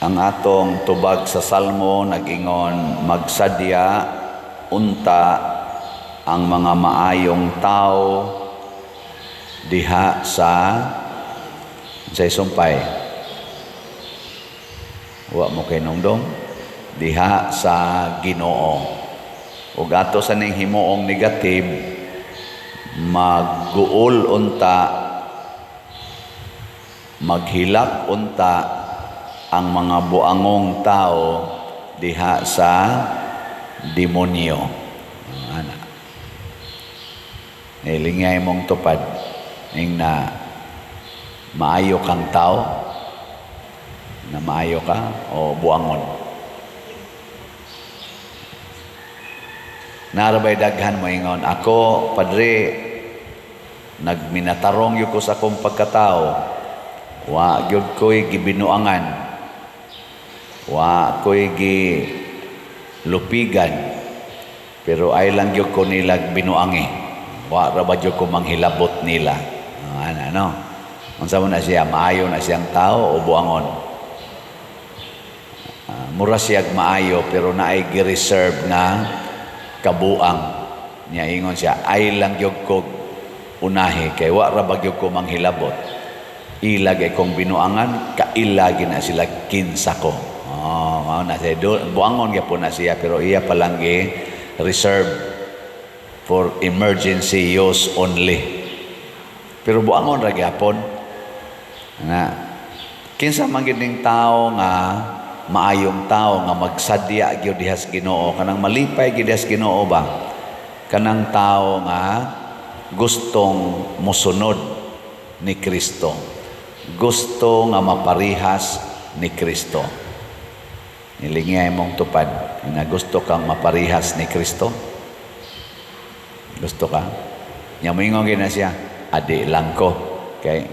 Ang atong tubag sa Salmo nag-ingon, magsadya unta ang mga maayong tao diha sa sumpay. Wa mo kay nungdong diha sa Ginoo. Ug ato sa ning himuong negative, magguol unta, maghilak unta ang mga buangong tao diha sa demonyo. Ana. Nilingay mong tupad ning na maayo kang tao, na maayo ka o buangon. Narabay daghan mo ingon, ako, padre, nagminatarong gyud ko sa akong pagkatao. Wa gyud ko'y gibinuangan. Wa ko'y gilupigan. Pero ay lang gyud ko nila binuangi. Wa ra ba gyud ko manghilabot nila. Ana, no? Unsa mo na siya, maayo na siyang tao o buangon? Mura siyag maayo pero naay gi-reserve na kabuang. Niya ingon siya, ay lang gyud ko unahi kay wa ra ba gyud ko manghilabot. Ila gyud kong binuangan, kaila gyud na sila kinsa ko. Oh, mao na siya. Buangon gyapon na siya pero iya pa lang gi reserve for emergency use only. Pero buangon ra gyapon. Na kinsa man gyud ning tao nga maayong tao nga magsadya gyud diha sa Ginoo, kanang malipay gyud diha sa Ginoo ba? Kanang tao nga gustong mosunod ni Kristo. Gusto nga maparihas ni Kristo. Nilingay mong tupad nga gusto kang maparihas ni Kristo. Gusto ka? Nya moingon gyud na siya, adi lang ko kay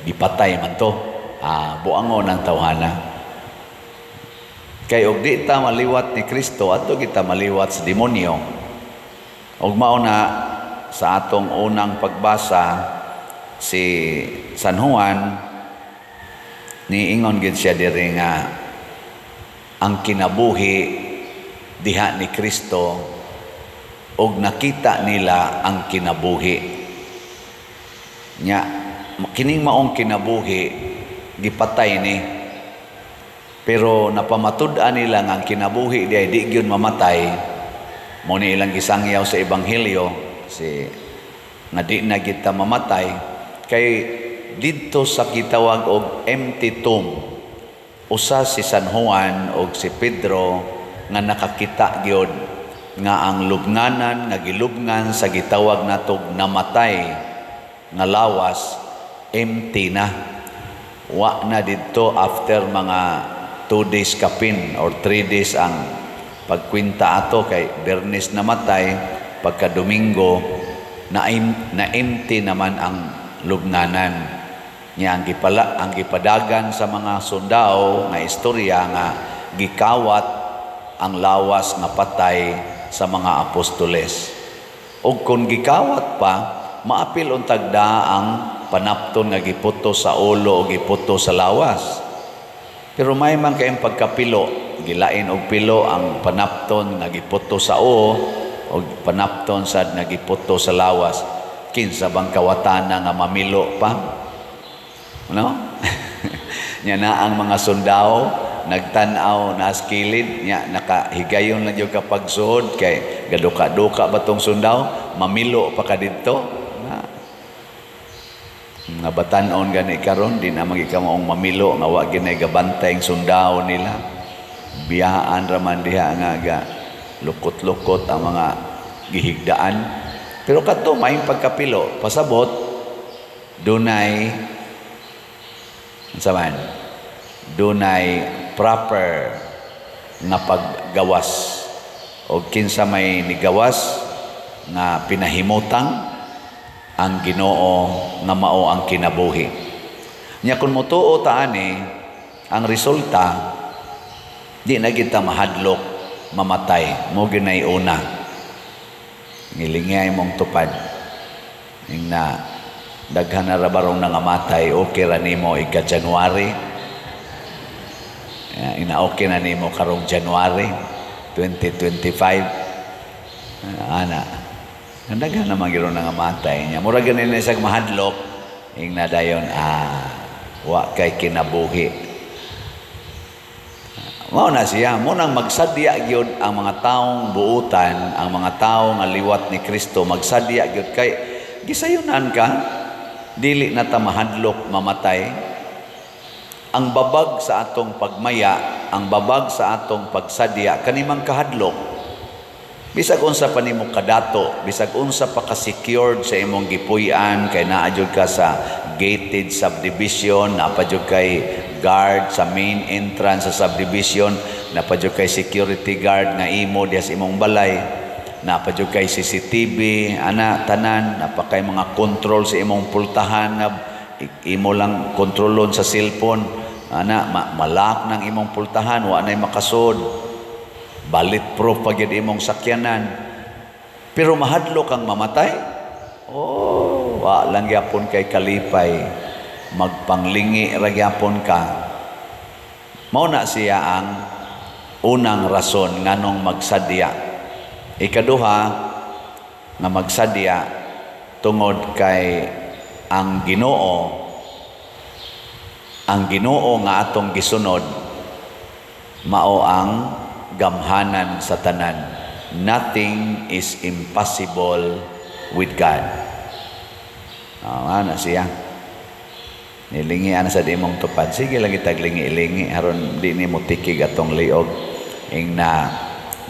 gipatay man to. Buangon ang tawhana. Kay og di ta maliwat ni Kristo, adto kita maliwat sa demonyo. Og mao na sa atong unang pagbasa si San Juan niingon gid siya diri nga ang kinabuhi diha ni Kristo og nakita nila ang kinabuhi. Nya kining maong kinabuhi gipatay ni, pero napamatud-an nila nga ang kinabuhi diay di gyud mamatay. Mo ni ilang gisangyaw sa ebanghelyo si nga di na kita mamatay kay didto sa gitawag og empty tomb. Usa si San Juan og si Pedro nga nakakita gyud nga ang lubnganan nga gilubngan sa gitawag natog namatay nga lawas empty na. Wa na didto after mga 2 days kapin or 3 days ang pagkwinta ato kay Bernes namatay, pagka Domingo na, na empty naman ang lubnganan. Nya ang gipala ang gipadagan sa mga sundao nga istorya nga gikawat ang lawas nga patay sa mga apostoles. Og kung gikawat pa, maapil untag da ang panapton nga giputo sa ulo o giputo sa lawas. Pero may man kayong pagkapilo, gilain og pilo ang panapton nga giputo sa ulo o panapton sad nga giputo sa lawas. Kinsa bang kawatana nga mamilo pa? No? Nya na ang mga sundao nagtan-aw na kilid nya nakahigayon lang jud kapag suod kay gaduka-duka ba tong sundao, mamilo pa ka didto. Na nga batan-on gani karon di na magi ka maong mamilo nga wa ginay gabantay ang sundao nila. Biyaan ra man diha nga ga lukot-lukot ang mga gihigdaan. Pero kadto maayong pagkapilo, pasabot dunay unsa man, dunay proper nga paggawas o kinsa may nigawas nga pinahimutang ang Ginoo nga mao ang kinabuhi. Nya kun motuo ta ani, ang resulta di na kita mahadlok mamatay, mo ginay una. Ngilingay mong tupad. Ing na daghan na ra barong nangamatay, okay ra nimo ika January. Ina okay na nimo karong January 2025. Ana. Daghan naman gyud nga matay niya. Mura gani na isang mahadlok, ingna dayon, wa kay kinabuhi. Mao na siya, mo nang magsadya gyud ang mga taong buutan, ang mga tawo nga liwat ni Kristo, magsadya gyud kay gisayunan ka, dili na ta mahadlok mamatay. Ang babag sa atong pagmaya, ang babag sa atong pagsadya, kanimang kahadlok. Bisag unsa pa nimo kadato, bisag unsa pa ka-secured sa imong gipuy-an, kay naa jud ka sa gated subdivision, naa pa jud kay guard sa main entrance sa subdivision, naa pa jud kay security guard nga imo diha sa imong balay, naa pa jud kay CCTV, ana tanan, naa pa kay mga control sa imong pultahan nga imo lang kontrolon sa cellphone, ana malak ng imong pultahan, wa nay makasud. Bulletproof pa gyud imong sakyanan. Pero mahadlok kang mamatay? Oh, wa lang gyapon kay kalipay. Magpanglingi ra gyapon ka. Mao na siya ang unang rason nganong magsadya. Ikaduha nga magsadya tungod kay ang Ginoo nga atong gisunod mao ang gamhanan sa tanan. Nothing is impossible with God. Ana siya. Nilingi ana sa di mong tupad. Sige lang itag lingi-lingi aron di nimo tikig atong liog. Ing na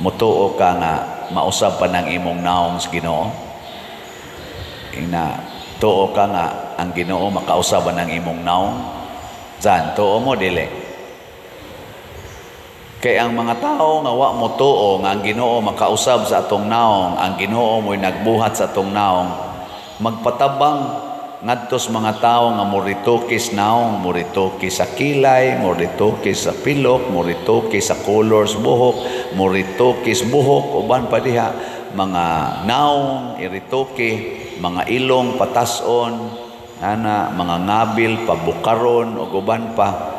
mutuo ka nga mausab pa ng imong naong sa Ginoo. Ing na tuo ka nga ang Ginoo makausab pa ng imong naong. Zan, tuo mo dili. Kay ang mga tao nga wa mo tuo nga ang Ginoo makausab sa atong naong, ang Ginoo mo'y nagbuhat sa atong naong, magpatabang ngadto sa mga tao nga moritokis naong, moritoke sa kilay, moritoke sa pilok, moritoke sa colors buhok, moritokis buhok, uban pa diha, mga naong iritoke, mga ilong patason, ana, mga ngabil pabukaron ug uban pa.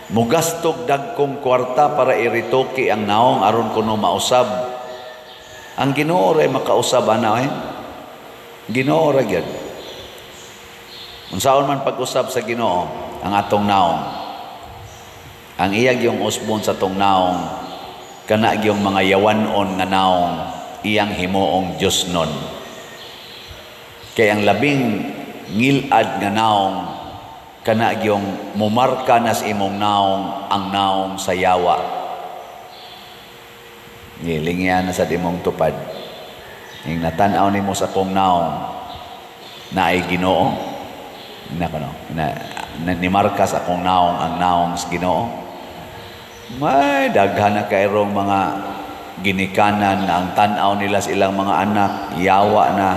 Mugastog dagkong kwarta para iritoke ang naong aron kuno mausab. Ang Ginoo ray makausab ana eh. Ginoo ra gyud. Unsaon man pag-usab sa Ginoo ang atong naong. Ang iya gyung usbon sa atong naong kana gyung mga yawan-on nga naong iyang himuong Dios nun. Kay ang labing ngilad nga naong kana gyung mumarka nas imong naong ang naong sa yawa. Gilingyan na sa imong tupad. Ing natan-aw nimo sa akong naong naay Ginoo. Na kuno na, na nimarka sa akong naong ang naong sa Ginoo. May daghan na kayrong mga ginikanan nga ang tan-aw nila sa ilang mga anak yawa na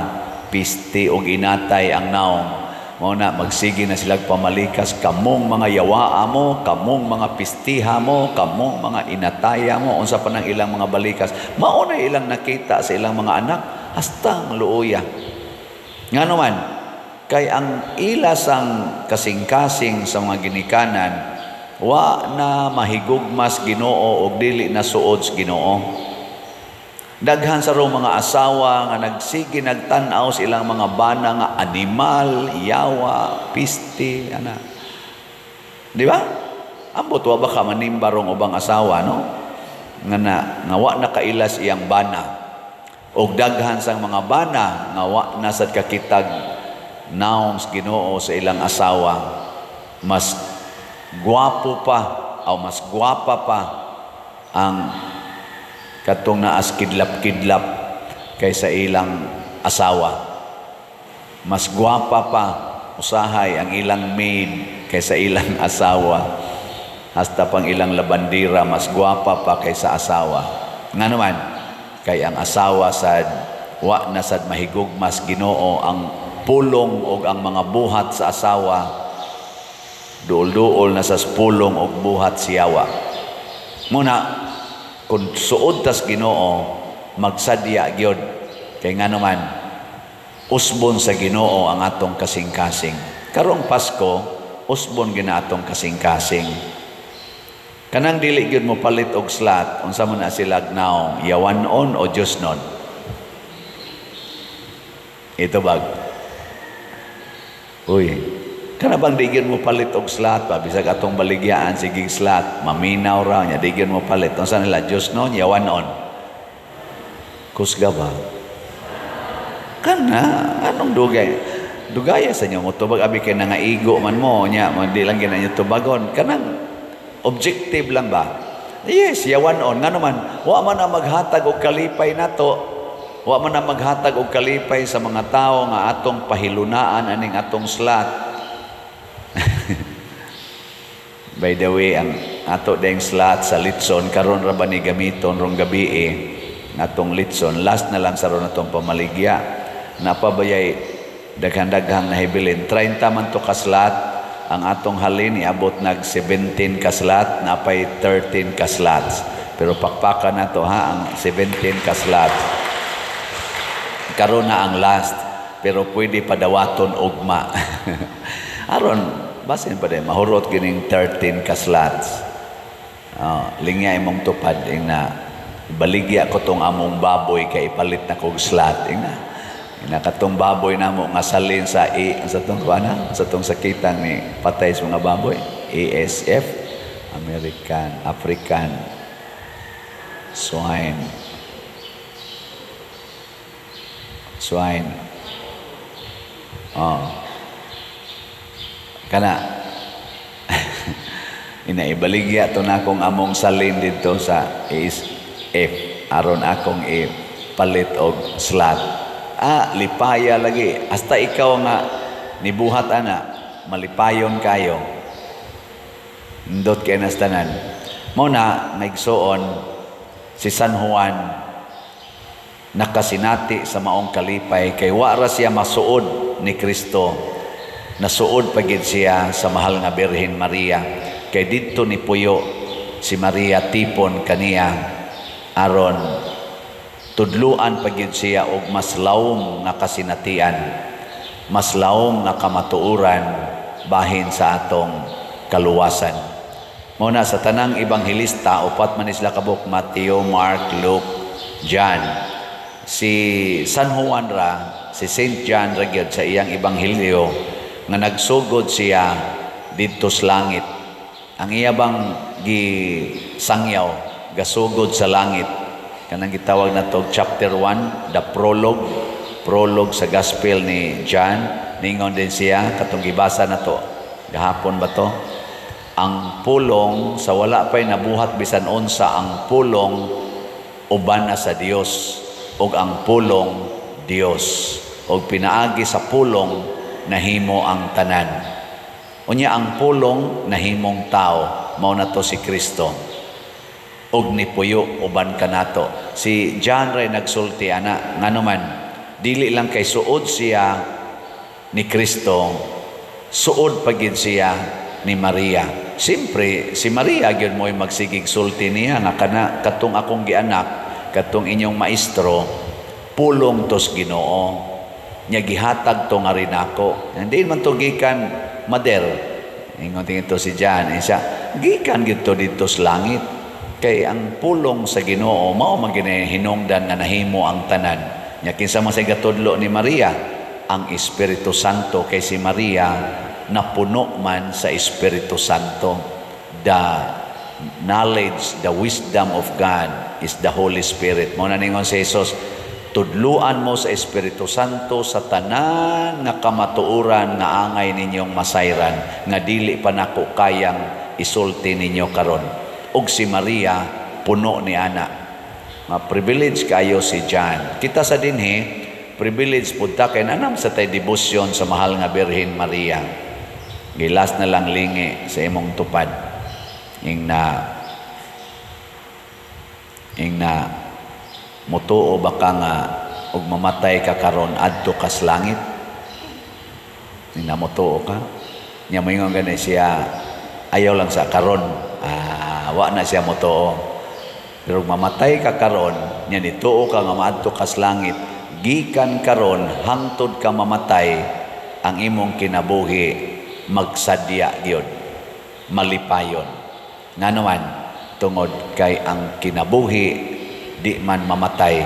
pisti og inatay ang naong. Mao na magsige na silang pamalikas, kamong mga yawaa mo, kamong mga pistiha mo, kamong mga inataya mo, unsa pa nang ilang mga balikas. Mao na ilang nakita sa ilang mga anak hasta ang luoya. Ngano man, kay ang ilasang kasing-kasing sa mga ginikanan wa na mahigugmas Ginoo og dili na suod sa Ginoo. Daghan sa rong mga asawa nga nagsige nagtan-aw sa ilang mga bana nga animal, yawa, pisti, ana. Di ba? Ambot wa ba ka manimba rong ubang asawa, no? Nga na nga wa na kailas iyang bana. Og daghan sang mga bana nga wa na sad kakitag naong sa Ginoo sa ilang asawa. Mas gwapo pa o mas gwapa pa ang katong naas kidlap-kidlap kaysa ilang asawa. Mas gwapa pa usahay ang ilang maid kaysa ilang asawa. Hasta pang ilang labandira mas gwapa pa kaysa asawa. Nga naman, kay ang asawa sad wa na sad mahigugmas Ginoo ang pulong og ang mga buhat sa asawa, duol-duol na sa pulong og buhat siyawa. Muna kung suod tas Ginoo magsadya gyud kay ngano man usbon sa Ginoo ang atong kasing-kasing. Karong Pasko Usbon gina atong kasing-kasing. Kanang dili gyud mo palit og slot, unsa man na sila naong, yawanon o Diyosnon? Ito bag. Uy, kana bang di gyud mo palit og slot pa bisag atong baligyaan sige slot, maminaw ra nya di gyud mo palit. Unsa nila, Diyosnon, yawanon? Kusga ba? Kana anong dugay? Dugaya sa inyo mo tubag abi kay nangaigo man mo nya, mo di lang gina nyo tubagon. Kanang objective lang ba? Yes, yawanon. Ngano man, wa man ang maghatag og kalipay nato. Wa man ang maghatag og kalipay sa mga tawo nga atong pahilunaan aning atong slot. By the way, ang ato ding slot sa litson karon ra ba ni gamiton rong gabi eh, atong litson last na lang sa ron atong pamaligya. Napabayay daghan-daghang nahibilin 30 man to ka slot ang atong halin iabot nag 17 ka slot, napay 13 ka slots. Pero pakpakan nato ha ang 17 ka slot. Karon na ang last, pero pwede padawaton ugma. Aron basin pa din mahurot gining 13 ka slots. Oh, lingya imong tupad ing na baligya ko tong among baboy kay ipalit na kog slot ing na. Ina katong baboy namo nga salin sa E sa tong kuana sa tong sakitan ni patay sa mga baboy, ASF, American African Swine Swine. Oh. Kana ina ibaligya to na akong among salin dito sa ASF aron akong ipalit og slot. Ah, lipaya lagi. Hasta ikaw nga nibuhat ana, malipayon kayo. Ndot kay nastanan. Mao na naigsuon si San Juan nakasinati sa maong kalipay kay wa ra siya masuod ni Kristo. Nasuod pa gid siya sa mahal nga Birhen Maria kay didto ni puyo si Maria tipon kaniya aron tudluan pa gid siya og mas lawom nga kasinatian, mas lawom nga kamatuoran bahin sa atong kaluwasan. Mao na sa tanang ebanghelista, upat man sila kabuk, Mateo, Mark, Luke, John. Si San Juan ra, si Saint John ra gyud sa iyang ebanghelyo nga nagsugod siya didto sa langit. Ang iya bang gisangyaw gasugod sa langit. Kanang gitawag na to chapter 1, the prologue, prologue sa gospel ni John. Ningon din siya katong gibasa na to gahapon ba to? Ang pulong sa wala pay nabuhat bisan unsa, ang pulong uban na sa Dios ug ang pulong Dios ug pinaagi sa pulong nahimo ang tanan. Unya ang pulong nahimong tao, mao na to si Kristo. Og nipuyo uban kanato. Si John ray nagsulti ana, ngano man dili lang kay suod siya ni Kristo, suod pa gid siya ni Maria. Siyempre si Maria gyud mo'y magsigig sulti niya nga kana katong akong gianak, katong inyong maestro, pulong tos Ginoo. Nya gihatag to nga rin ako. Hindi man to gikan mader. Ingon tingin to si John, eh, siya gikan gid to didto sa langit. Kay ang pulong sa Ginoo mao man gini hinungdan nga nahimo ang tanan. Nya kinsa man say gatudlo ni Maria? Ang Espiritu Santo, kay si Maria napuno man sa Espiritu Santo. The knowledge, the wisdom of God is the Holy Spirit. Mao na ningon si Jesus, tudluan mo sa Espiritu Santo sa tanan nga kamatuoran nga angay ninyong masayran nga dili pa nako kayang isulti ninyo karon. Og si Maria puno ni ana. Ma-privilege kayo si John. Kita sa dinhi privilege pud ta kay nanam sa tay debosyon sa mahal nga Birhen Maria. Gilas na lang lingi sa imong tupad. Ing na mutuo ba ka nga og mamatay ka karon adto kas langit? Ing na mutuo ka? Nya moingon gani siya, ayaw lang sa karon. Ah, wa na siya mutuo. Pero mamatay ka karon, nya nituo ka nga maadto kas langit, gikan karon hangtod ka mamatay, ang imong kinabuhi Magsadya gyud, malipayon. Ngano man? Tungod kay ang kinabuhi di man mamatay.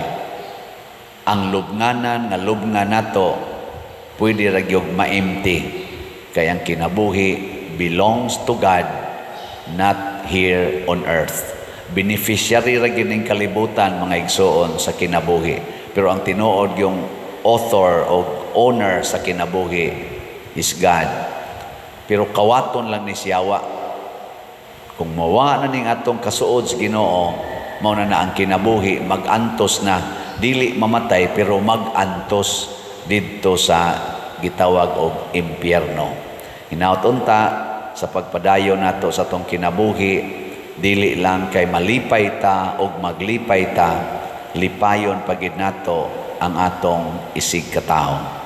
Ang lubnganan nga lubngan nato pwede ra gyud ma-empty kay ang kinabuhi belongs to God, not here on earth. Beneficiary ra gyud ning kalibutan, mga igsoon, sa kinabuhi. Pero ang tinuod yung author o owner sa kinabuhi is God. Pero kawaton lang ni siyawa. Kung mawa na ning atong kasuod sa Ginoo, mao na na ang kinabuhi magantos na, dili mamatay pero magantos didto sa gitawag og impyerno. Hinaut unta sa pagpadayon nato sa atong kinabuhi, dili lang kay malipay ta og maglipay ta, lipayon pagid nato ang atong isig katawo.